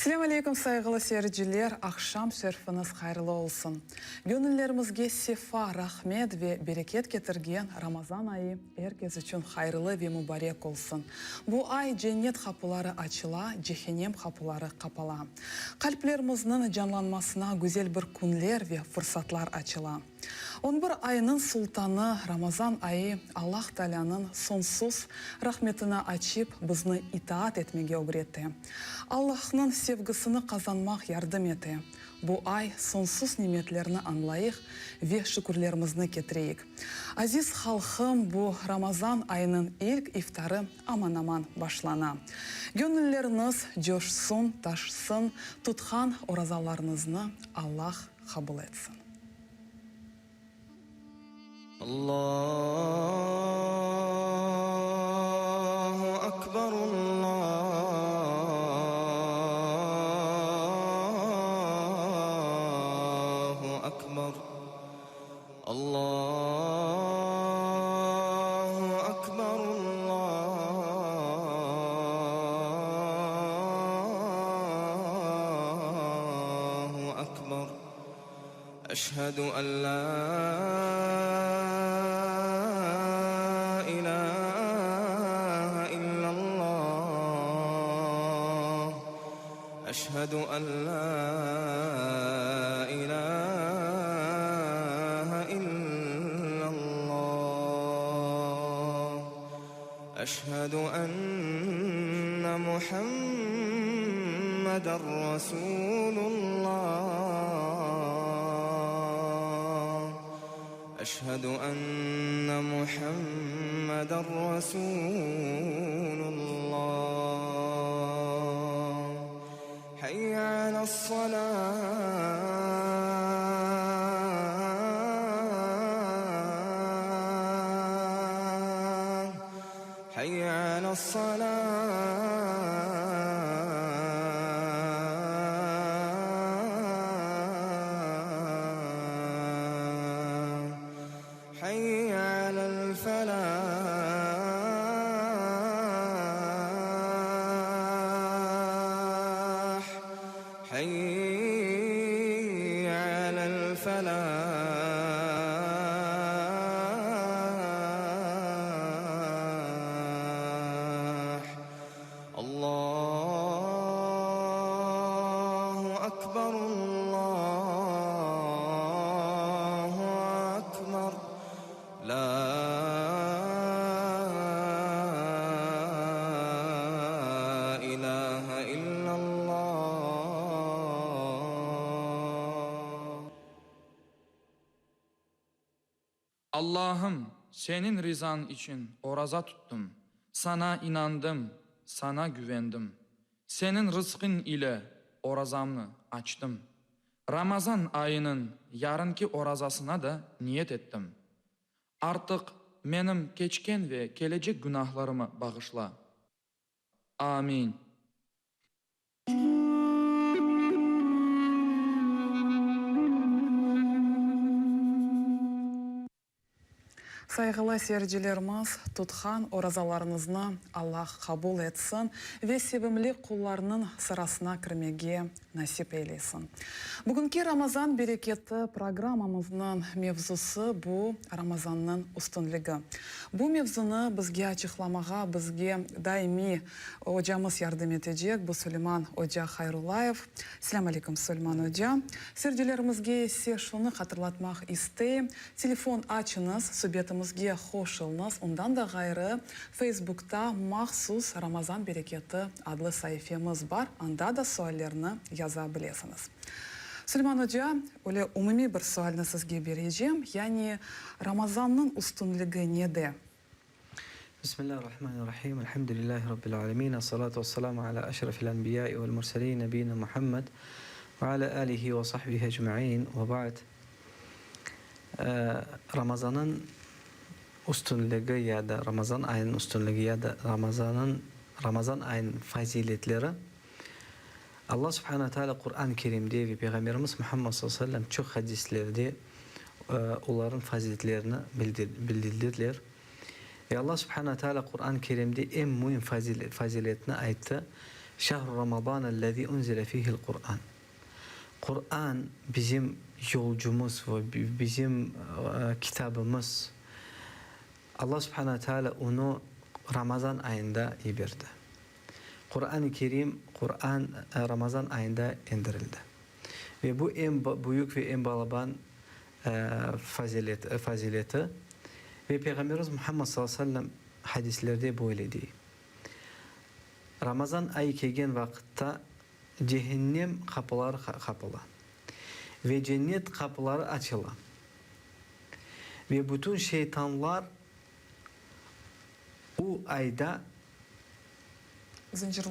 Selâm aleyküm, sayğılı seyirciler, aqşam şerfiñiz hayırlı olsun. Göñüllerimizge sefa, rahmet ve bereket ketirgen Ramazan ayı er kes içün hayırlı ve mubarek olsun. Bu ay cennet qapıları açıla, cehennem qapıları qapala. Qalplerimizniñ canlanmasına güzel bir künler ve fırsatlar açıla. On bir aynıñ sultanı Ramazan ayı Allah Taalânıñ soñsuz rahmetini açıp, bizni itaat etmege ögrete. Allahnıñ sevgisini qazanmaq yardım ete. Bu ay soñsuz nimetlerni añlayıq ve şükürlerimizni ketireyik. Aziz halqım, bu Ramazan ayınıñ ilk iftarı aman-aman başlana. Göñülleriñiz coşsun, taşsın, tutqan orazalarıñıznı Allah qabul etsin. Allahu akbar Allahu akbar Allahu akbar Allahu akbar Eşhedü en lâ ilâhe illallah Eşhedü en lâ ilâhe illallah Eşhedü enne Muhammeden Resulullah Eşhedü enne Muhammeden Resulullah Hayye alas-salah. Hayye alas-salah. Hayye alel-felah. Hayye alel-felah. Allahu akbar Allahu akbar La ilahe illallah. Allahım, Seniñ rizañ içün oraza tuttım, Saña inandım, Saña güvendim. Seniñ rızqıñ ile orazamnı açtım. Ramazan ayınıñ yarınki orazasına da niyet ettim. Artıq menim keçken ve kelecek günahlarımı bağışla. Amin. Sayğılı seyircilerimiz, tutqan orazalarıñıznı Allah qabul etsin ve sevimli qullarnıñ sırasına kirmege nasip eylesin. Bugünki Ramazan bereketi programmamıznıñ mevzusı bu, Ramazannıñ üstünligi. Bu mevzunı bizge açıqlamağa bizge daimiy Ocamız yardım etecek, bu Suleyman oca Hayrullayev. Selâm aleyküm, Suleyman oca. Seyircilerimizge ise şunı hatırlatmaq isteyim, telefon açıñız, subetimizge qoşulıñız, ondan da ğayrı, Feysbukta mahsus Ramazan bereketi adlı saifemiz bar, anda da suallerni yaza bilesiñiz. Suleyman oca, öyle umumiy bir sualni sizge berecem, yani Ramazannıñ üstünligi nede? Bismillahirrahmanirrahim. Elhamdülillahi Rabbil alemin. Essalatu vesselamu ala eşrefil enbiyai vel murselin nebiyina Muhammed ve ala alihi ve sahbihi ecmain ve ba'd. Ramazanıñ üstünligi ya da Ramazan ayınıñ üstünligi ya da Ramazanıñ Ramazan ayınıñ faziletleri Allah subhane ve teala Quran-ı Kerimde ve Peyğamberimiz Muhammed sallallahu aleyhi ve sellem çoq hadislerde olarnıñ faziletlerini bildirdiler. Ve Allah subhane ve teala Quran-ı Kerimde eñ müim faziletni ayttı. Şehru Ramazan ellezî unzile fîhil Kur'an. Kur'an bizim yolcumız ve bizim kitabımız. Allah Subhane ve Teala onı Ramazan ayında yiberdi. Quran-ı Kerim, Quran Ramazan ayında endirildi. Ve bu eñ büyük ve eñ balaban fazileti. Ve Peyğamberimiz Muhammed sallallahu aleyhi ve sellem hadislerde böyle dey, Ramazan ayı kelgen vaqıtta cehennem qapıları qapıla ve cennet qapıları açıla ve bütün şeytanlar o ayda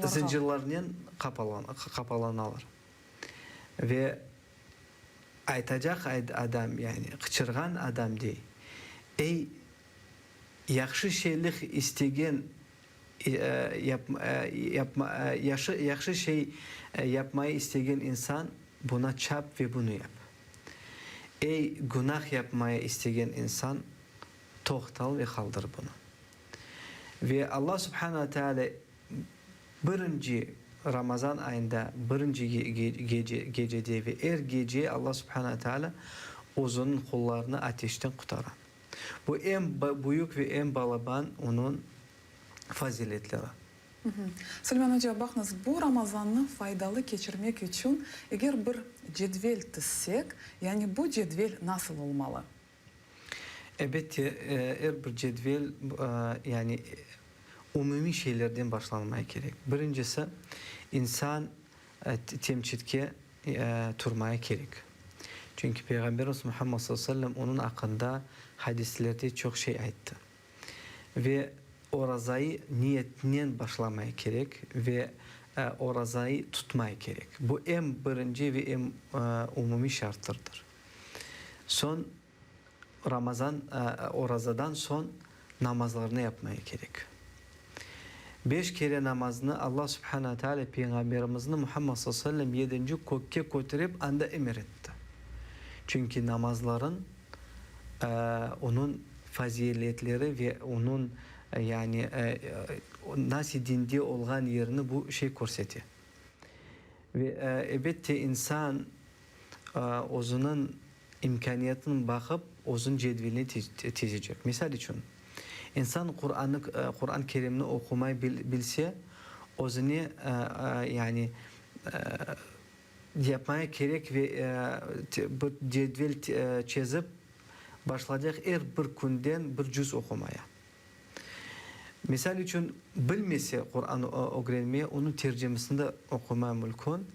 zıncırlarnen qapalanalar ve aytacaq adam, yani qıçırğan adam dey, Ey, yahşı şeylik istegen, yahşı şey yapmayı istegen insan, buna çap ve bunı yap. Ey, günah yapmaya istegen insan, toqtal ve qaldır bunı. Ve Alla Subhana ve Teala birinci Ramazan ayında birinci gece, gecede ve er gece Alla Subhana ve Teala özüniñ qullarını ateşten qutara. Bu eñ büyük ve eñ balaban onıñ faziletleri. Suleyman oca, baqıñız, bu Ramazannı faydalı keçirmek içün eger bir cedvel tizsek, yani bu cedvel nasıl olmalı? Elbette, er bir cedvel, yani umumiy şeylerden başlanmaya kerek. Birincisi, insan temçitke turmaya kerek. Çünki Peyğamberimiz Muhammed sallallahu aleyhi ve sellem onıñ aqqında hadislerde çoq şey ayttı. Ve orazayı niyetnen başlamaya kerek ve orazayı tutmaya kerek. Bu eñ birinci ve eñ umumiy şarttırdır. Soñ Ramazan orazadan soñ namazlarnı yapmaya kerek. Beş kere namaznı Alla Subhana Teala Peyğamberimizni Muhammed sallallahu aleyhi ve sellem yedinci kökke köterip anda emir etti. Çünki namazların onıñ faziletleri ve onıñ yani nasi dinde olğan yerini bu şey körsete. Ve elbette insan özüniñ imkâniyetini baqıp, özüniñ cedvelini tizecek. Misal içün, insan Qurannı, Quran Kerimni oqumay bilse, özüne, yani, yapmaya kerek ve bir cedvel çezip, başlaycaq er bir künden bir cüz oqumaya. Misal içün, bilmese Quran ögrenmeye, onıñ tercimesini de oqumaya mülkün.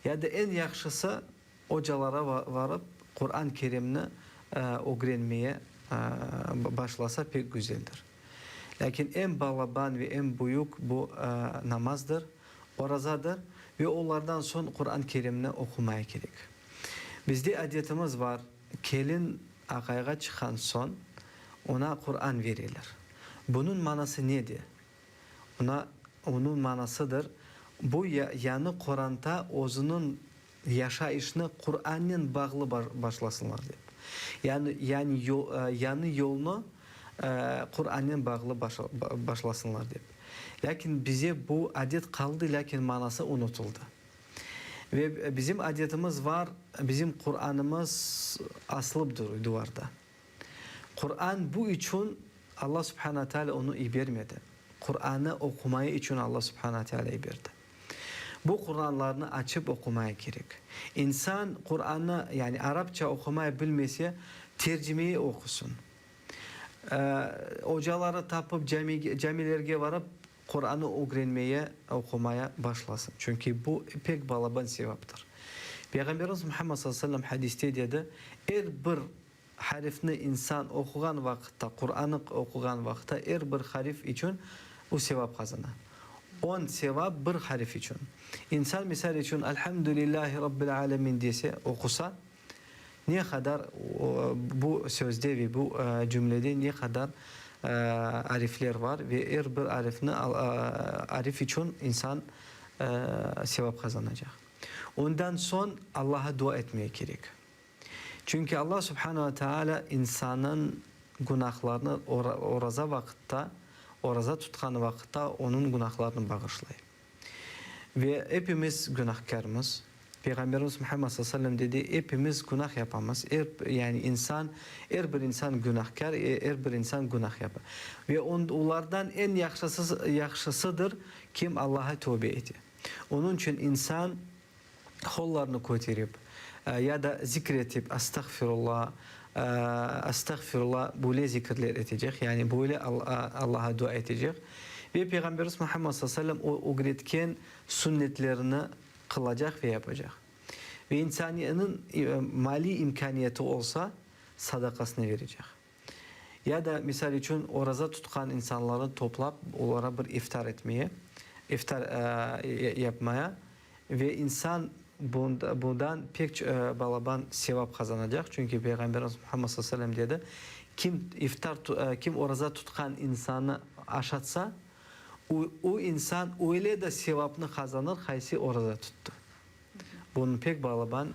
Ya da eñ yahşısı, ocalara varıp, Quran Kerimni ögrenmeye başlasa pek güzeldir. Lâkin eñ balaban ve eñ büyük bu namazdır, orazadır ve olardan soñ Quran Kerimni oqumaya kerek. Bizde adetimiz var, Kelin aqayğa çıqqan soñ, oña Quran bereler. Bunıñ manası nede? Oña, onıñ manasıdır, bu yañı qoranta özüniñ yaşayışını Qurannen bağlı başlasınlar dep. Yani, yani yañı yolnı Qurannen bağlı başlasınlar dep. Lâkin bize bu adet qaldı, lâkin manası unutıldı. Ve bizim adetimiz var, bizim Quranımız asılıp duruy duvarda. Quran bu içün Alla Subhana Teala onı ibermedi. Quranı oqumaya içün Alla Subhana Teala iberdi. Bu Quranlarnı açıp oqumaya kerek. İnsan Quranı, yani arapça oqumaya bilmese, tercimeyi oqusın. Ocaları tapıp camilerge varıp Quranı ögrenmeye, oqumaya başlasın. Çünki bu pek balaban sevaptır. Peyğamberimiz Muhammed sallallahu aleyhi ve sellem hadiste dedi, Er bir harifni insan oquğan vaqıtta, Quranı oquğan vaqıtta er bir harif içün o sevap qazana. On sevap bir harif içün. İnsan, misal içün, Elhamdülillahi Rabbil alemin dese, oqusa, Ne qadar bu sözde ve bu cümlede ne qadar arifler var ve er bir arifni arif içün insan sevap qazanacaq. Ondan soñ Allaha dua etmege kerek. Çünki Alla subhane ve teala insanıñ günahlarını oraza vaqıtta, oraza tutqan vaqıtta onıñ günahlarını bağışlay. Ve epimiz günahkârmız. Peyğamberimiz Muhammed sallallahu aleyhi ve sellem dedi, epimiz günah yapamız. Er, yani insan, er bir insan günahkâr, er bir insan günah yapa. Ve olardan eñ yahşısı, yahşısıdır, kim Allaha tövbe ete. Onıñ içün insan qollarını köterip, ya da zikr etip, Estağfirullah, Estağfirullah, böyle zikirler etecek, yani böyle Allaha dua etecek. Ve Peyğamberimiz Muhammed sallallahu aleyhi ve sellem ögretken sünnetlerini qılacaq ve yapacaq. Ve insaniyeniñ maliy imkâniyeti olsa, sadaqasını verecek. Ya da, misal içün, oraza tutqan insanlarnı toplap, olara bir iftar etmeye, iftar yapmaya ve insan bundan pek balaban sevap qazanacaq, çünki Peyğamberimiz Muhammed sallallahu aleyhi ve sellem dedi, Kim iftar, kim oraza tutqan insannı aşatsa, o, o insan öyle de sevapnı qazanır, qaysı oraza tuttı. Bunıñ pek balaban,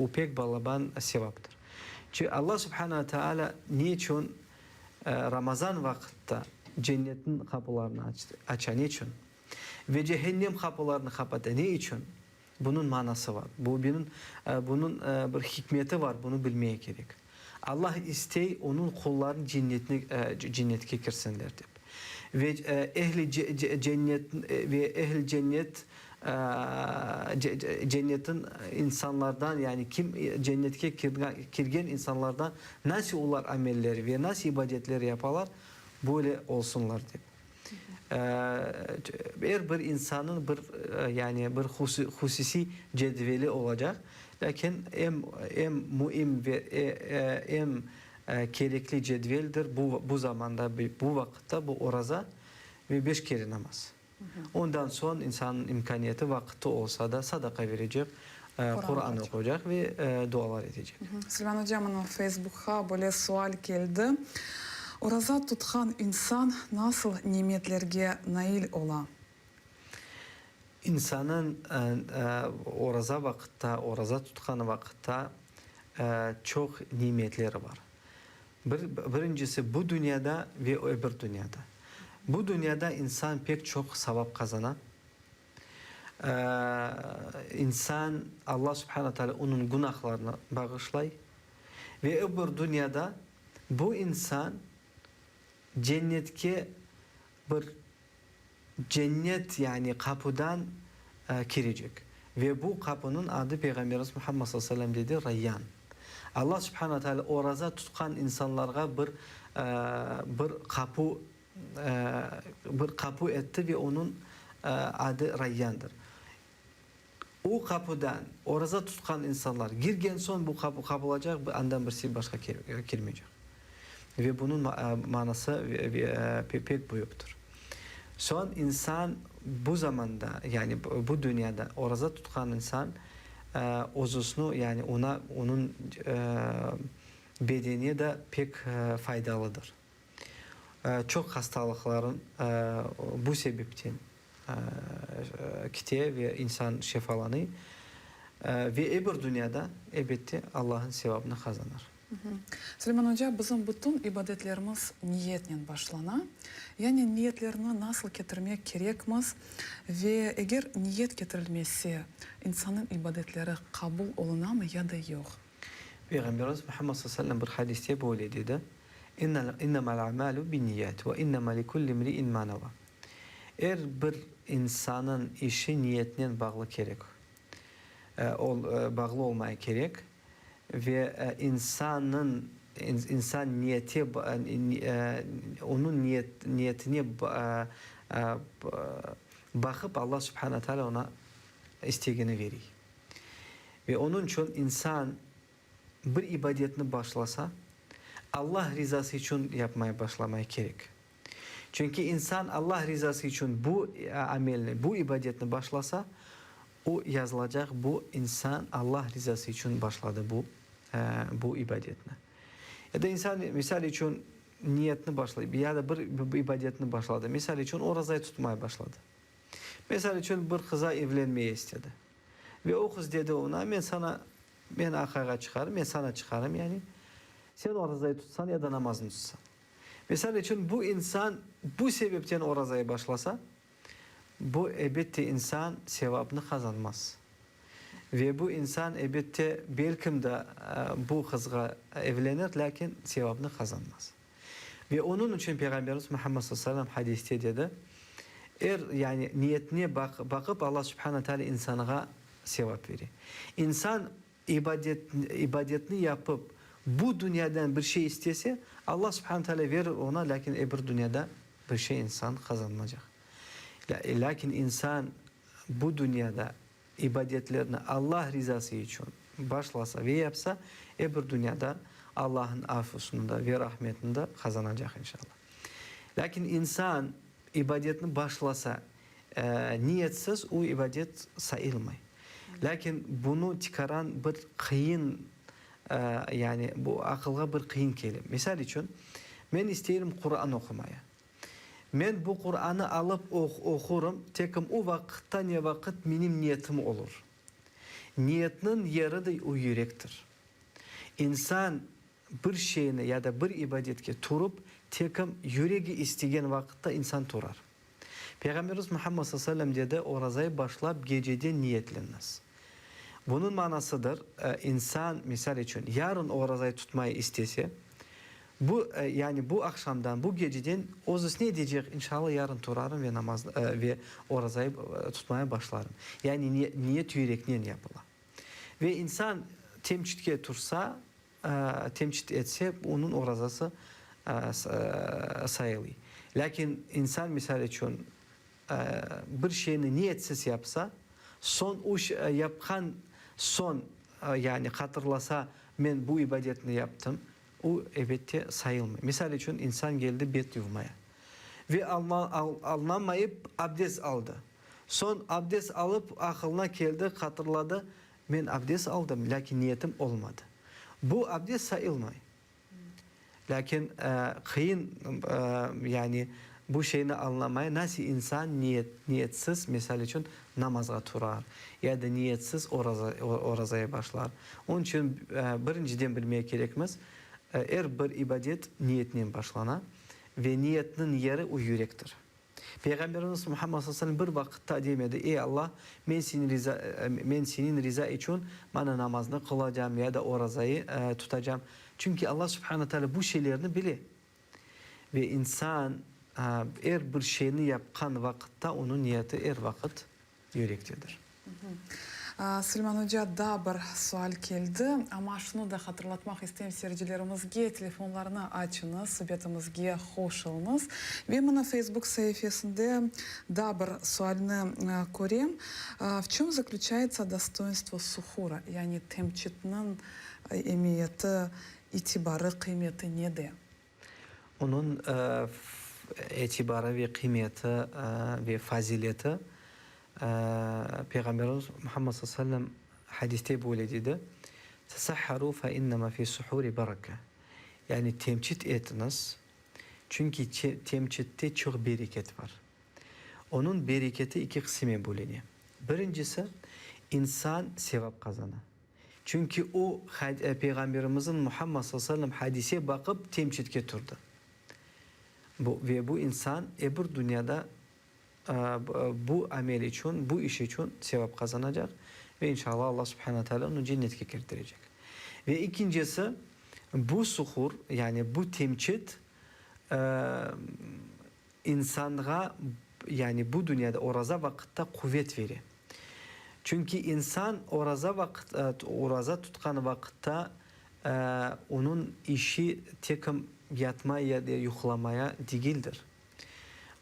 o pek balaban sevaptır. Çünki Alla subhana ve teala ne içün Ramazan vaqıtta cennetniñ qapılarını aça, ne içün? Ve cehennem qapılarını qapata, ne içün? Bunıñ manası var, bu bunıñ, bunıñ bir hikmeti var, bunı bilmeye kerek. Allah istey onıñ qulların cennetine, cennetke kirsinler dep. Ve ehli cennet, ve ehli cennet, cennetin insanlardan, yani kim cennetke kirgen insanlardan nasıl olar amelleri ve nasıl ibadetler yapalar, böyle olsunlar dep. Er bir insannıñ bir, yani bir hususiy cedveli olacaq, lâkin em, em müim ve em kerekli cedveldir bu, bu zamanda, bu vaqıtta, bu oraza ve beş kere namaz. Ondan soñ insannıñ imkâniyeti, vaqıtı olsa da sadaqa berecek, Quran oquycaq ve dualar etecek. Suleyman oca, mına Facebookqa böyle sual keldi, Oraza tutqan insan nasıl nimetlerge nail ola? İnsanıñ oraza vaqıtta, oraza tutqan vaqıtta çoq nimetleri bar. Bir, birincisi, bu dünyada ve öbir dünyada. Bu dünyada insan pek çoq savap qazana. İnsan, Alla subhane taalâ onıñ günahlarını bağışlay. Ve öbir dünyada bu insan cennetke bir Cennet, yani qapudan kirecek. Ve bu qapunıñ adı Peyğamberimiz Muhammed sallallahu aleyhi ve sellem dedi, Rayyan. Allah subhane ve teala oraza tutqan insanlarğa bir, bir qapu, bir qapu etti ve onıñ adı Rayyandır. O qapudan oraza tutqan insanlar kirgen soñ bu qapu qapılacaq, andan birisi başqa kirmeycek. Ve bunıñ manası pek büyüktir. Soñ insan bu zamanda, yani bu dünyada oraza tutqan insan özüsini, yani oña, onıñ bedenine de pek faydalıdır. Çoq hastalıqların bu sebepten kite ve insan şefalanıy. Ve ebir dünyada, elbette, Allah'ın sevabını qazanır. Suleyman oca, bizim bütün ibadetlerimiz niyetnen başlana. Yani niyetlerni nasıl ketirmek kerekmiz ve eger niyet ketirilmese, insannıñ ibadetleri qabul olunamı ya da yoq? Peyğamberimiz Muhammed sallallahu aleyhi ve sellem bir hadiste böyle dedi, İnnemel a'malu binniyat ve innema likulli imri'in ma neva. Er bir insanıñ işi niyetinen bağlı kerek, bağlı olmaya kerek ve insanıñ, insan niyete, onıñ niyetine baqıp Allah subhane teala oña istegini veriy. Ve onıñ içün insan bir ibadetni başlasa, Allah rizası içün yapmaya başlamaya kerek. Çünki insan Allah rizası içün bu amelni, bu ibadetni başlasa, o yazılacaq, bu insan Allah rizası içün başladı bu, bu ibadetni. Ya da insan, misal içün, niyetni başlay, ya da bir ibadetni başladı, misal içün, orazayı tutmaya başladı. Misal içün, bir qıza evlenmeye istedi. Ve o qız dedi oña, men saña, men aqayğa çıqarım, men saña çıqarım, yani, sen orazayı tutsañ ya da namaznı tutsañ. Misal içün, bu insan bu sebepten orazayı başlasa, Bu, ebette, insan sevapnı qazanmaz. Ve bu insan, ebette, belkim de bu qızğa evlenir, lâkin sevapnı qazanmaz. Ve onıñ içün Peyğamberimiz Muhammed sallallahu aleyhi ve sellem hadiste dedi, Er, yani niyetine baqıp Allah subhane teala insanğa sevap bere. İnsan ibadet, ibadetni yapıp, bu dünyadan bir şey istese, Allah subhane teala verir oña, lâkin ebir dünyada bir şey insan qazanmacaq. Lâkin insan bu dünyada ibadetlerni Allah rizası içün başlasa ve yapsa, ebir dünyada Allahnıñ afusını da ve rahmetini de qazanacaq inşallah. Lâkin insan ibadetni başlasa, niyetsiz, o ibadet sayılmay. Lâkin bunı tikaran bir qıyın, yani bu aqılğa bir qıyın kele. Misal içün, men isteyim Quran oqumaya. Men bu Quranı alıp oqurım, tekim o vaqıtta ne vaqıt menim niyetim olur. Niyetniñ yeri de o yürektir. İnsan bir şeyni ya da bir ibadetke turıp, tekim yüregi istegen vaqıtta insan turar. Peyğamberimiz Muhammed sallallahu aleyhi ve sellem dedi, Orazayı başlap geceden niyetleniñiz. Bunıñ manasıdır, insan, misal içün, yarın orazayı tutmayı istese, bu, yani bu aqşamdan, bu geceden özüsine edecek, İnşallah, yarın turarım ve namaz, ve orazayı tutmaya başlarım. Yani niyet yüreknen yapıla. Ve insan temçitke tursa, temçit etse, onıñ orazası sayılıy. Lâkin insan, misal içün, bir şeyni niyetsiz yapsa, soñ o yapqan soñ, yani hatırlasa, men bu ibadetni yaptım, o, ebette, sayılmay. Misal içün, insan keldi bet yuvmaya ve alnamayıp abdest aldı. Soñ abdest alıp, aqılına keldi, hatırladı, men abdest aldım, lâkin niyetim olmadı. Bu abdest sayılmay. Lâkin qıyın, yani bu şeyni añlamay, nasıl insan niyet, niyetsiz, misal içün, namazğa turar ya da niyetsiz oraza, orazaya başlar. Onıñ içün birinciden bilmege kerekmiz, er bir ibadet niyetnen başlana ve niyetniñ yeri o yürektir. Peyğamberimiz Muhammed sallallahu aleyhi ve sellem bir vaqıtta demedi, Ey Alla, men seni riza, men seniñ riza içün mana namaznı qılacam ya da orazayı tutacam. Çünki Alla subhane teala bu şeylerni bile. Ve insan er bir şeyni yapqan vaqıtta onıñ niyeti er vaqıt yürektedir. Suleyman oca, daa bir sual keldi, amma şunı da hatırlatmaq isteyim seyircilerimizge, telefonlarnı açıñız, subetimizge qoşulıñız. Ve mına Facebook saifesinde daa bir sualni körem, V çöm zaklüçayetsâ dostoyinstvo suhura, yani temçitniñ emiyeti, itibarı, qıymeti nede? Onıñ itibarı ve qıymeti ve fazileti Peyğamberimiz Muhammed sallallahu aleyhi ve sellem hadiste böyle dedi, Tesahharu fe innema fi suhuri baraka. Yani temçit etiñiz, çünki temçitte çoq bereket bar. Onıñ bereketi iki qısime bölüne. Birincisi, insan sevap qazana. Çünki o, Peyğamberimizniñ Muhammed sallallahu aleyhi ve sellem hadise baqıp temçitke turdı. Bu, ve bu insan ebir dünyada bu amel içün, bu iş içün sevap qazanacaq ve inşallah Allah subhane teala onı cennetke kirdirecek. Ve ikincisi, bu suhur, yani bu temçit insanğa, yani bu dünyada oraza vaqıtta quvet bere. Çünki insan oraza vaqıt, oraza tutqan vaqıtta onıñ işi tekim yatmay ya da yuqlamaya degildir.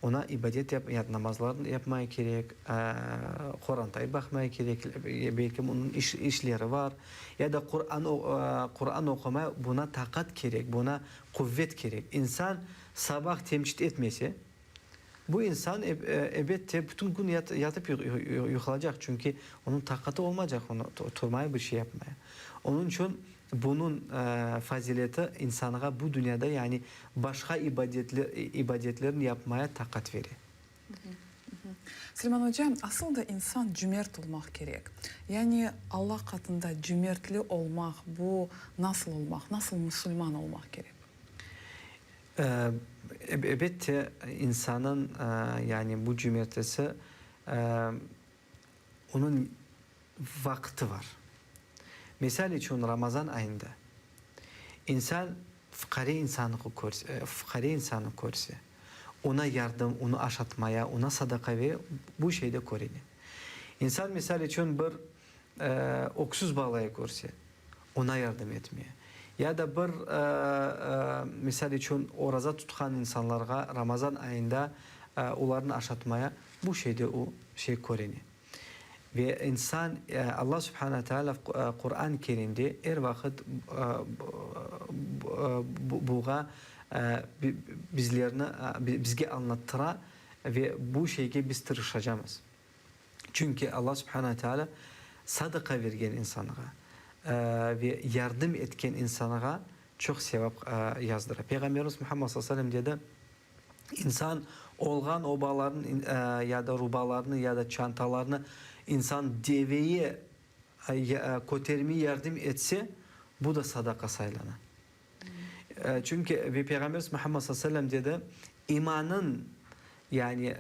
Oña ibadet yap, ya namazlarnı yapmaya kerek, qorantayı baqmaya kerek, belki onıñ iş, işleri var, ya da Quran, Quran oqumaya, buna taqat kerek, buna quvet kerek. İnsan sabah temçit etmese, Bu insan, ebette, bütün kün yatıp yuqlacaq, çünki onıñ taqatı olmaycaq onı turmaya, bir şey yapmaya. Onıñ içün bunıñ fazileti insanğa bu dünyada, yani başqa ibadetlerni yapmaya taqat bere. Suleyman oca, asıl da insan cümert olmaq kerek. Yani Alla qatında cümertli olmaq, bu nasıl olmaq, nasıl musulman olmaq kerek? Ebette, insanıñ, yani bu cümertesi. Onıñ vaqtı var. Misal içün, Ramazan ayında insan fuqare insanı körse, fuqare insanı körse, oña yardım, onı aşatmaya, oña sadaqa bere, bu şey de körene. İnsan, misal içün, bir öksüz balayı körse, oña yardım etmeye. Ya da bir, misal içün, oraza tutqan insanlarğa Ramazan ayında olarnı aşatmaya, bu şeyde o şey körene. Ve insan, Alla Subhane Teala Quran Kerimde er vaqıt buğa bizlerni, bizge añlattıra ve bu şeyge biz tırışacamız. Çünki Alla Subhane Teala sadaqa bergen insanğa ve yardım etken insanğa çoq sevap yazdıra. Peyğamberimiz Muhammed sallallahu aleyhi ve sellem dedi, İnsan olğan obalarnı ya da rubalarnı ya da çantalarnı insan deveye kötermey yardım etse, bu da sadaqa saylana. Çünki ve Peyğamberimiz Muhammed sallallahu aleyhi ve sellem dedi, imanıñ yani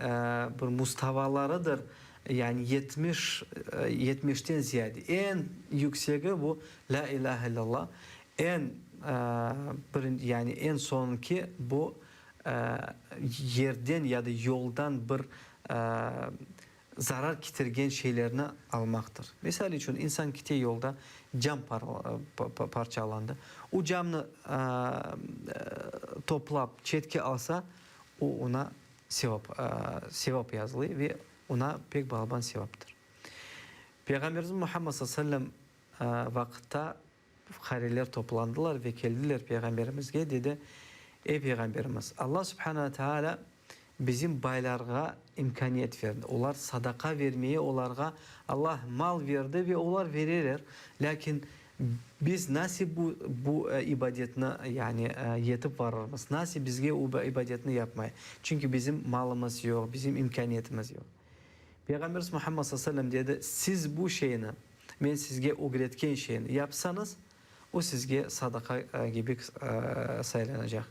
bir mustavalarıdır, yani 70, yetmişten ziyade. Eñ yüksegi bu La ilahe illallah, Eñ birinci, yani eñ soñki bu yerden ya da yoldan bir zarar ketirgen şeylerni almaqtır. Misal içün, insan kete yolda, cam parçalandı. O camnı toplap çetke alsa, o oña sevap, sevap yazılır ve oña pek balaban sevaptır. Peyğamberimiz Muhammed sallallahu aleyhi ve sellem vaqıtta Fuqareler toplandılar ve keldiler Peyğamberimizge, dedi, Ey Peyğamberimiz, Alla Subhane ve Teala bizim baylarğa imkâniyet verdi, olar sadaqa vermeye olarğa Alla mal verdi ve olar vereler, lâkin biz nasi bu bu ibadetni yani yetip varırmız, nasi bizge o ibadetni yapmay, çünki bizim malımız yoq, bizim imkâniyetimiz yoq. Peyğamberimiz Muhammed sallallahu aleyhi ve sellem dedi, Siz bu şeyni, men sizge ögretken şeyni yapsañız, o sizge sadaqa kibi saylanacaq.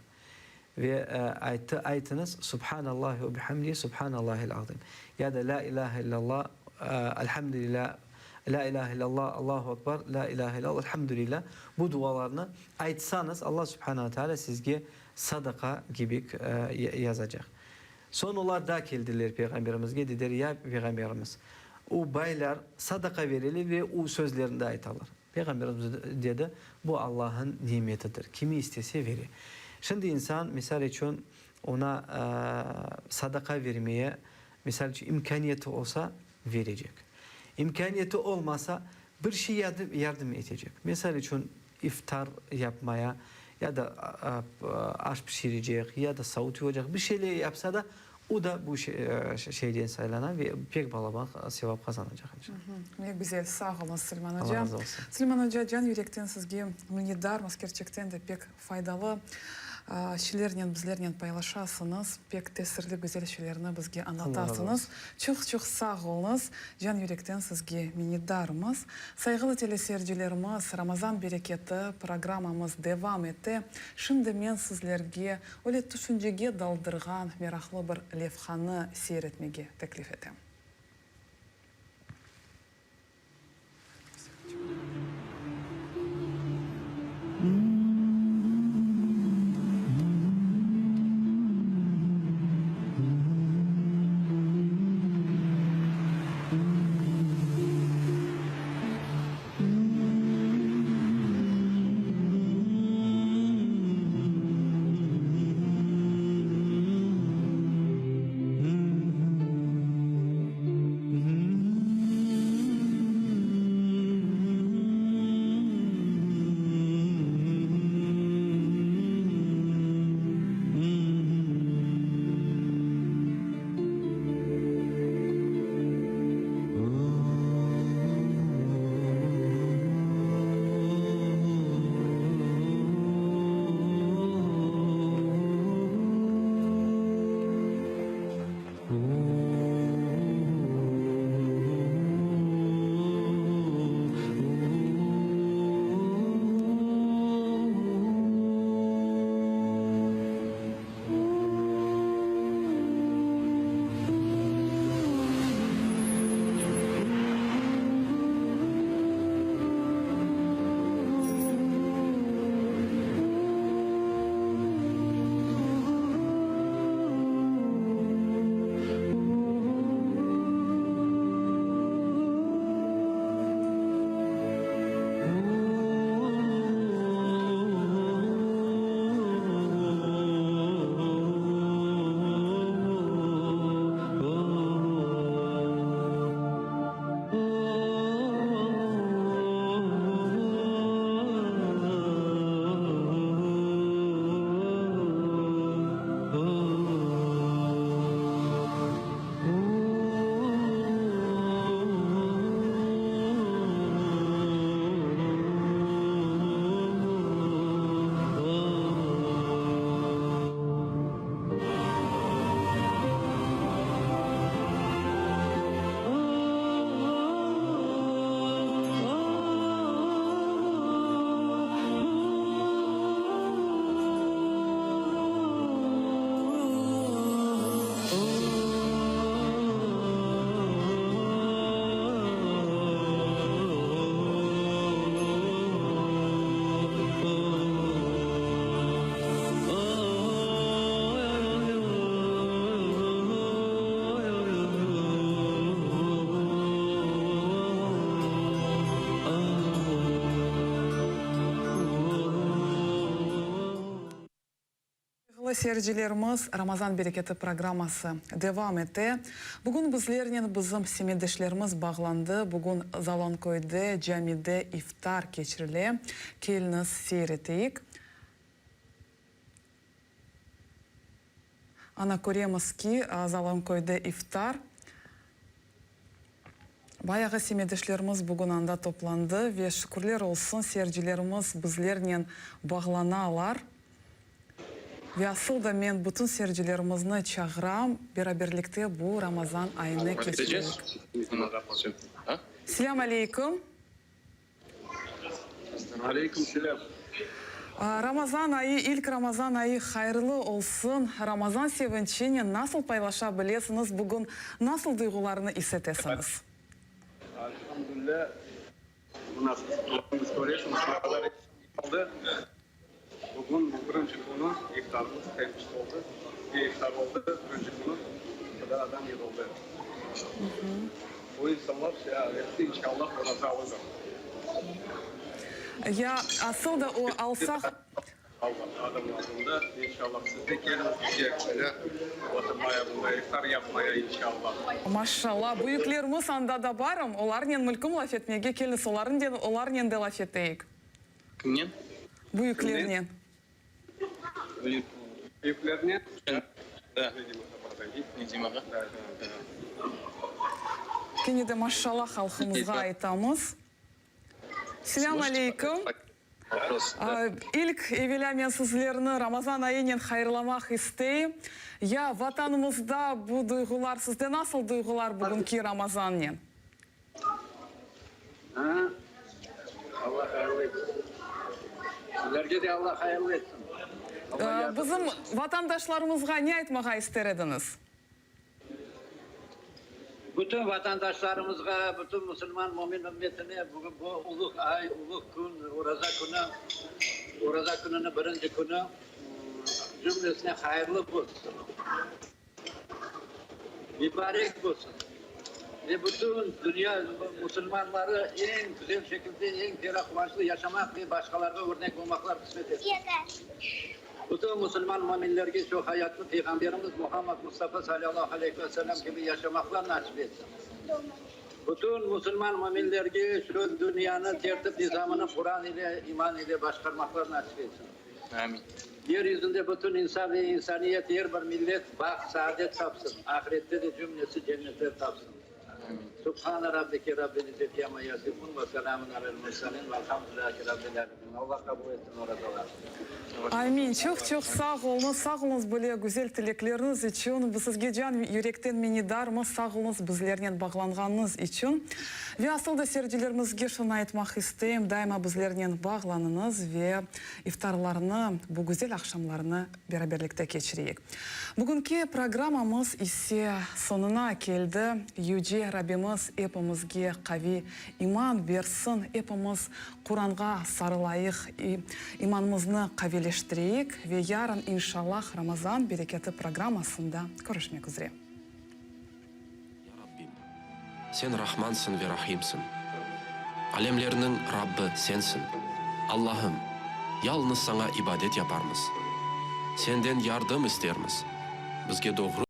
Ve ayttı, Aytıñız, Subhanallahi ve bihamdihi, Subhanallahil azim. Ya da La ilahe illallah, Elhamdülillah, La ilahe illallah, Allahu ekber, La ilahe illallah, Elhamdülillah. Bu dualarnı aytsañız, Allah Subhanahu ve Teala sizge sadaqa kibi yazacaq. Soñ olar da keldiler Peyğamberimizge, dediler, Ya Peyğamberimiz, o baylar sadaqa bereler ve o sözlerini de aytalar. Peyğamberimiz dedi, Bu Allah'ın nimetidir, kimi istese vere. Şimdi insan, misal içün, oña sadaqa vermeye, misal içün, imkâniyeti olsa, verecek. İmkâniyeti olmasa, bir şey yardım etecek. Misal içün, iftar yapmaya, ya da aş pişirecek, ya da savut yuvacaq, bir şeyler yapsa da, o da bu şeyden saylana ve pek balaban sevap qazanacaq, inşallah. Ne güzel, sağ oluñız, Suleyman oca. Allah razı olsun. Suleyman oca, can yürekten sizge minnetdarmız, kerçekten de pek faydalı şeylernen bizlernen paylaşasıñız, pek tesirli güzel şeylerni bizge añlatasıñız. Çoq-çoq sağ oluñız, can yürekten sizge minnetdarmız. Sayğılı teleseyircilerimiz, Ramazan bereketi programmamız devam ete. Şimdi men sizlerge öyle tüşüncege daldırğan meraqlı bir levhanı seyir etmege teklif etem. Sayğılı seyircilerimiz, Ramazan bereketi programması devam ete. Bugün bizlernen bizim semetdeşlerimiz bağlandı. Bugün Zalonköyde camide iftar keçirile. Keliñiz, seyir eteyik. Ana, köremiz ki, Zalonköyde iftar. Bayağı semetdeşlerimiz bugün anda toplandı ve şükürler olsun, seyircilerimiz bizlernen bağlanalar. Ve asıl da men bütün seyircilerimizni çağıram, beraberlikte bu Ramazan ayını keçireyik. Selâm aleyküm! Aleyküm selâm. Ramazan ayı, ilk Ramazan ayı hayırlı olsun! Ramazan sevinçinen nasıl paylaşa bilesiñiz, bugün nasıl duyğularnı is etesiñiz? Elhamdülilâ, mına siz özüñiz köresiñiz, ne qadar insan yığıldı. Bugün bu birinci künü iftarımız teneffüs oldı, iftar oldı, birinci künü bu qadar adam yığıldı. Bu insanlar hepsi inşallah orazalıdır. Ya asıl da o alsaq. Adamlarında inşallah siz de keliñiz bizge böyle oturmaya bunda iftar yapmaya inşallah. Maşallah, büyüklerimiz anda da barım, olarnen mülküm laf etmege keliñiz, olarnen de laf eteyik. Kimnen? Büyüklernen. Büyüklernen? Da. Nedim ağa. Kene de maşallah halqımızğa aytamız. Selâm aleyküm. İlk evelâ men sizlerni Ramazan ayınen hayırlamaq isteyim. Ya Vatanımızda bu duyğular, sizde nasıl duyğular bugünki Ramazannen? Allah hayırlı etsin. Sizlerge de Allah hayırlı etsin. Bizim vatandaşlarımızğa ne aytmağa ister ediñiz? Bütün vatandaşlarımızğa, bütün musulman mümin ümmetine bugün bu uluq ay, uluq kün, Oraza künü, Oraza kününiñ birinci künü cümlesine hayırlı olsun. Mübarek olsun ve bütün dünya musulmanları eñ güzel şekilde, eñ ferah quvançlı yaşamaq ve başqalarğa örnek olmaqlar qısmet etsin. Bütün musulman müminlerge şu hayatnı Peyğamberimiz Muhammad Mustafa salâllahu aleyhi ve sellem kibi yaşamaqlar nasip etsin. Bütün musulman müminlerge şu dünyanı tertip-nizamını Quran ile, iman ile başqarmaqlar nasip etsin. Amin. Yer yüzünde bütün insan ve insaniyet, er bir millet baht, saadet tapsın, ahirette de cümlesi cennetler tapsın. Amin. Subhane Rabbike Rabbil izzeti amma yasifun ve selamun alel murselin velhamdülillahi Rabbil alemin. Allah qabul etsin orazalarnı. Amin. Çoq-çoq sağ oluñız, sağ oluñız böyle güzel tilekleriñiz içün. Biz sizge can yürekten minnetdarmız, sağ oluñız bizlernen bağlanğanıñız içün. Ve asıl da seyircilerimizge şunı aytmaq isteyim, daima bizlernen bağlanıñız ve iftarlarnı, bu güzel aqşamlarnı beraberlikte keçireyik. Bugünki programmamız ise soñuna keldi. Yüce Rabbimiz epimizge qaviy iman bersin, epimiz Quranğa sarılayıq, imanımıznı qaviyleştireyik ve yarın, inşallah, Ramazan bereketi programmasında körüşmek üzre. Ya Rabbim, Sen Rahmansıñ ve Rahimsiñ, alemlerniñ Rabbi Sensiñ. Allahım, yalıñız Saña ibadet yaparmız, Senden yardım istermiz, bizge doğru.